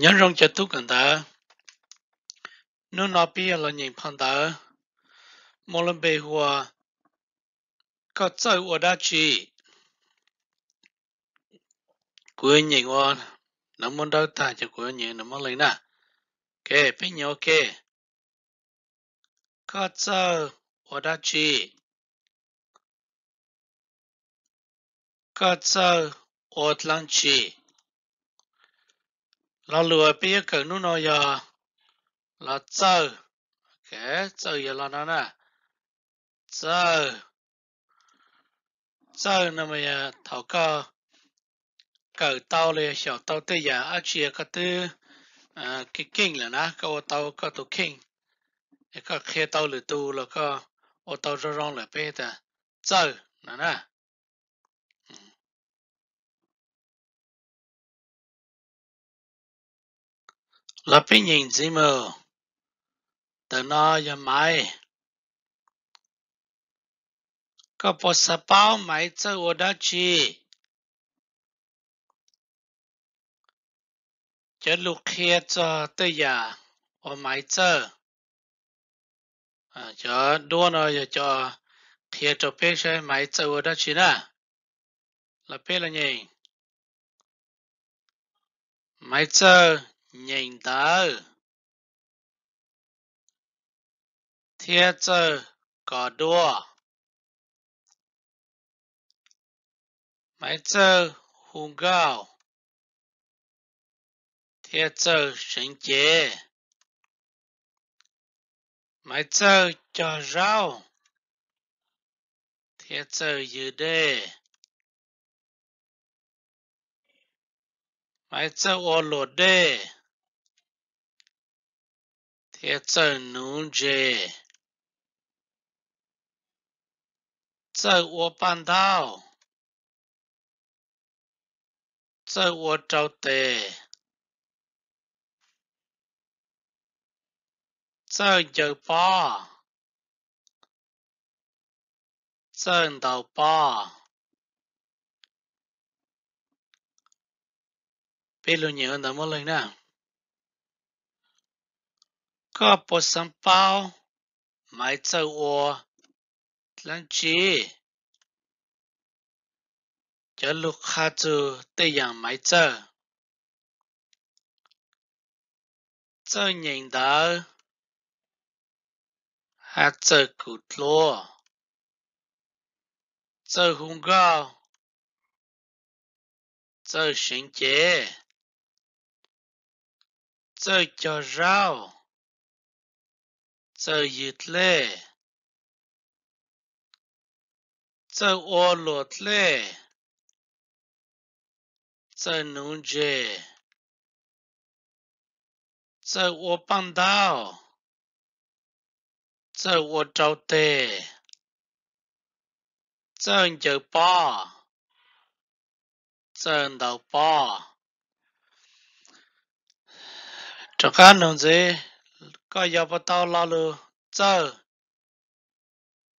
Nyob zoo cov tub kawm ntawv, hnub no peb yuav los nyeem phau ntawv muaj lub npe hu ua Koj txawj ua dab tsi? Kuv yuav nyeem ua Nais Muaj Nrawb tag ces kuv yuav nyeem Nais Muaj Leej na. Ok, peb nyeem ua ke. Koj txawj ua dab tsi? Koj txawj ua dlaab tsi? Lo lus uas peb yuav kawm hnub no yog lo txawj. Txawj yog lo no na. Txawj, txawj no mas yog thaum koj kawm tau los yog xyaum tau tej yam dab tsi koj twb keej keej lawm na, koj ua tau koj tus kheej, es koj qhia tau lwm tus los koj ua tau zoo zoo lawm peb tias txawj no na. Los peb nyeem ntxiv mus. Ntawm no yog Maiv. Koj puas xav paub Maiv txawj ua dab tsi? Cov lus qhia txog tej yam uas Maiv txawj. Cov duab no yog cov qhia rau peb saib Maiv txawj ua dab tsi na. Los peb los nyeem. Maiv txawj nyeem ntawv thiab txawj kos duab. Maiv txawj hu nkauj thiab txawj seev cev. Maiv txawj cog zaub thiab txawj ywg dej. Maiv txawj ua luam dej thiab txawj nuv ntses. Txawj ua paj ntaub, txawj ua rau tes, txawj ncaws pob, txawj ntaus pob. Peb lug nyeem ntawv Moob Leeg na. Koj puas xaav paub Maiv txawj ua dlaab tsi? Cov lug qha txug tej yaam Maiv txawj: txawj nyeem ntawv hab txawj kub dluab, txawj hu nkauj, txawj seev cev, txawj cog zaub, txawj ywg dlej, txawj ua luam dlej, txawj nuv ntses, txawj ua paaj ntaub, txawj ua rau teg, txawj ncaws pob, txawj ntaus pob. Rov qaab nug ntxiv, koj yog puas tau lo lug txawj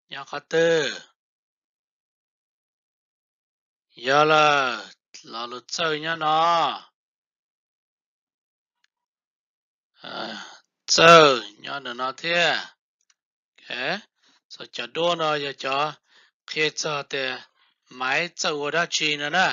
nyob qhov twg? Yog lawm, lo lug txawj nyob no. Txawj nyob ntawm no thiab. Txawj, cov duab no yog cov qhia txog tias Maiv txawj ua dab tsi no na.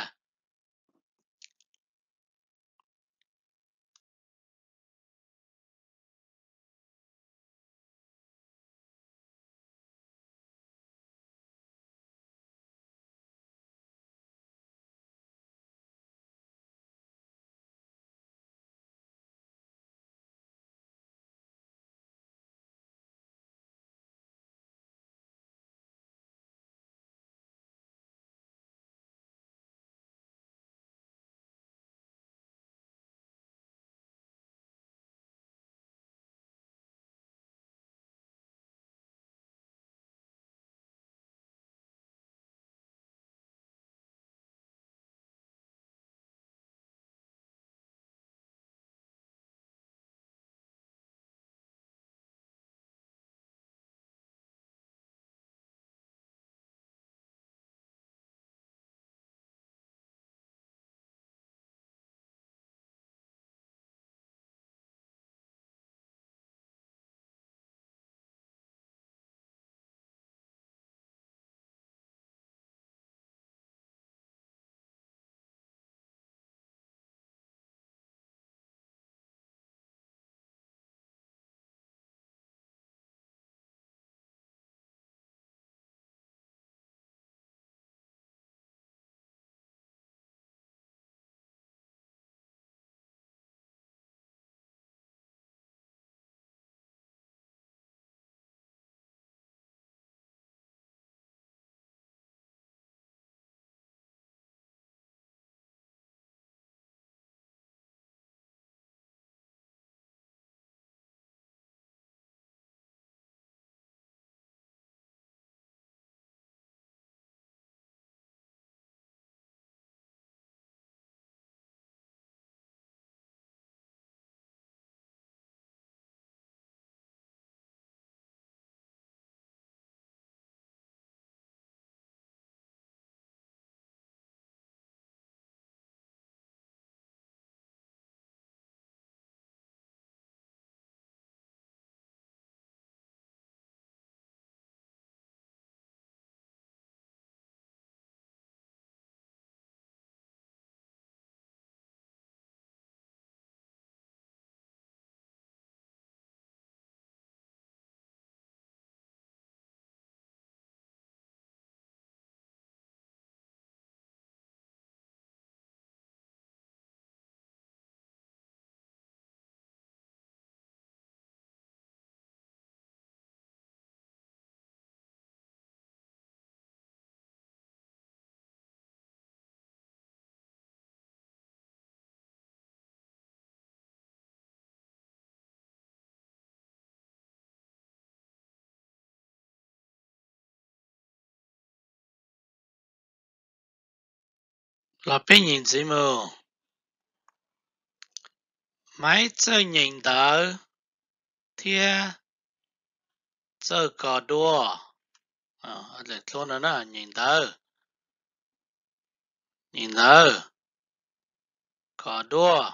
Los peb nyeem ntxiv mus. Maiv txawj nyeem ntawv thiab txawj kos duaj. Nyeem ntawv, nyeem ntawv, kos duaj.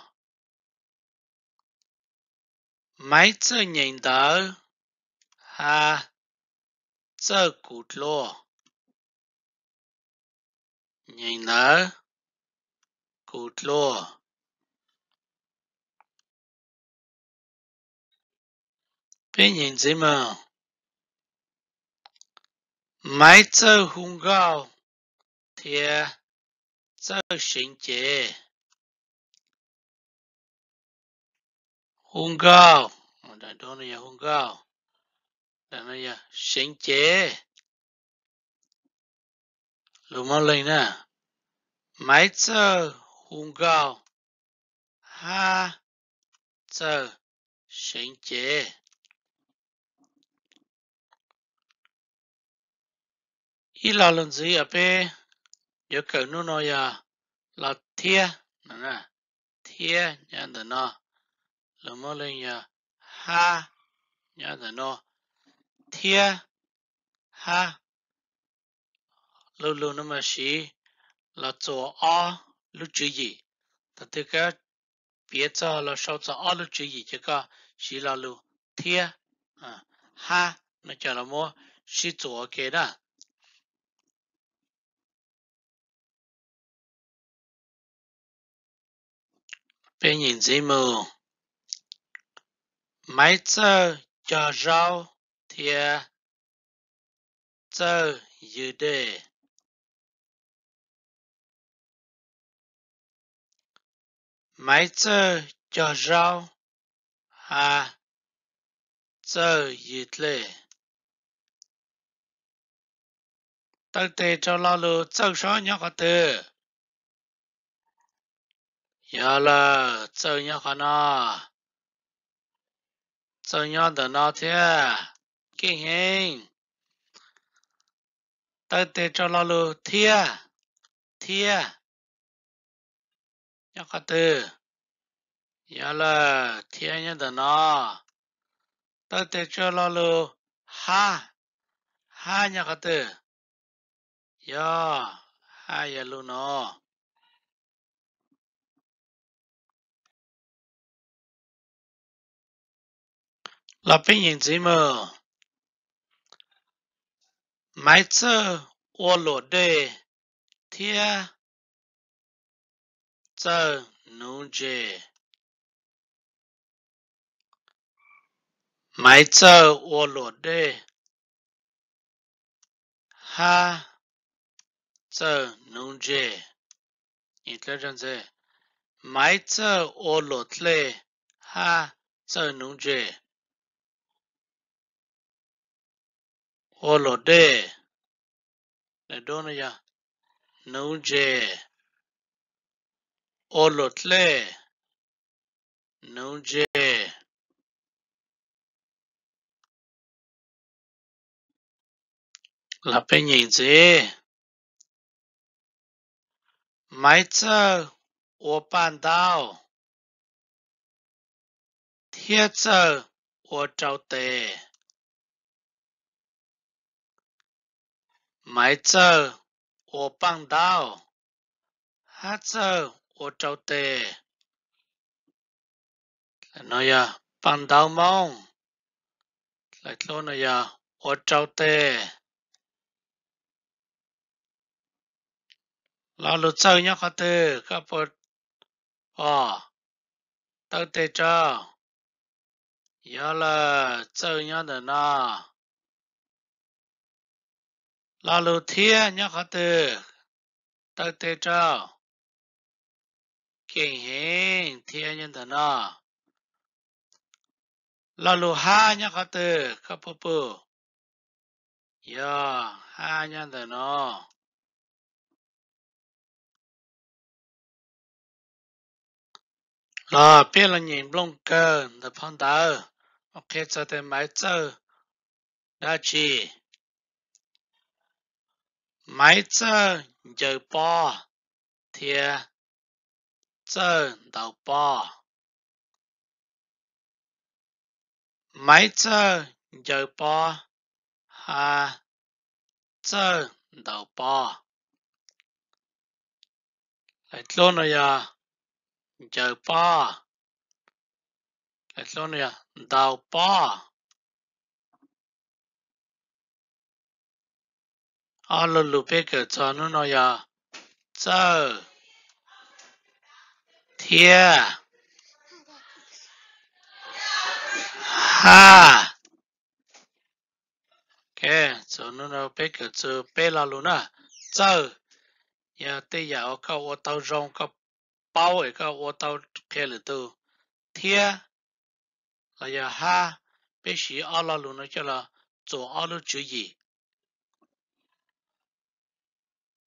Maiv txawj nyeem ntawv, hab txawj kuv dluag. Nyeem ntawv, kuv dluag. Peb nyeem ntxiv mus. Maiv txawj hu nkauj thiab txawj seev cev. Hu nkauj, hu nkauj, seev cev. Lus Moob Leeg na, maiv txawj hu nkauj hab txawj seev cev. Ib lo lus ntxiv uas peb yuav kawm hnub no yog lo thiab, thiab nyob ntawm no. Lus Moob Leeg yog hab, nyob ntawm no, thiab hab. Lo lus no mas siv los txuas ob lub tswv yim. Thaum twg koj piav txog los sau txog ob lub tswv yim ces koj siv lo lus thiab, hab no coj los muab sib txuas ua ke na. Peb nyeem ntxiv mus. Maiv txawj cog zaub thiab txawj ywg dej. Maiv txawj cog zaub hab txawj ywg dej. Taw tes rau lo lus txawj saib nyob qhov twg. Yog lawm, txawj nyob qhov no. Txawj nyob ntawm no thiab. Keej heev. Taw tes rau lo lus thiab. Thiab nyob qhov twg? Yog lawm, thiab nyob ntawm no. Taw tes rau lo lus hab. Hab nyob qhov twg? Yog, hab yog lub no. Los peb nyeem ntxiv mus. Maiv txawj ua luam dej thiab txawj nuv ntses. Maiv txawj ua luam dej hab txawj nuv ntses. Maiv txawj ua luam dej hab txawj nuv ntses. Ua luam dej, daim duab no yog nuv ntses. Ua luam dej, nuv ntses. Los peb nyeem ntxiv. Maiv txawj ua paj ntaub thiab txawj ua rau tes. Maiv txawj ua paj ntaub hab txawj ua rau tes. No yog paj ntaub Moob. Daim duab no yog ua rau tes. Lo lus txawj nyob qhov twg koj puas pom? Taw tes rau. Yog lawm, txawj nyob ntawm no. Lo lus thiab nyob qhov twg? Taw tes rau. Keej heev, thiab nyob ntawm no. Lo lus hab nyob qhov twg koj puas pom? Yog, hab nyob ntawm no. Los peb los nyeem nplooj kawg ntawm phau ntawv mus qhia txog tias Maiv txawj dab tsi. Maiv txawj ncaws pob thiab txawj ntaus pob. Maiv Txawj ncaws pob, Hab Txawj ntaus pob. Daim dluab no yog ncaws pob, daim dluab no yog ntaus pob. Ob lo lus peb kawm txog hnub no yog txawj thiab haj. Txog hnub no peb kawm txog peb lo lus na. Txawj yog tej yam uas koj ua tau zoo, koj paub es koj ua tau qhia lwm tus, thiab los yog hab. Peb siv ob lo lus no coj los txuas ob lub tswv yim.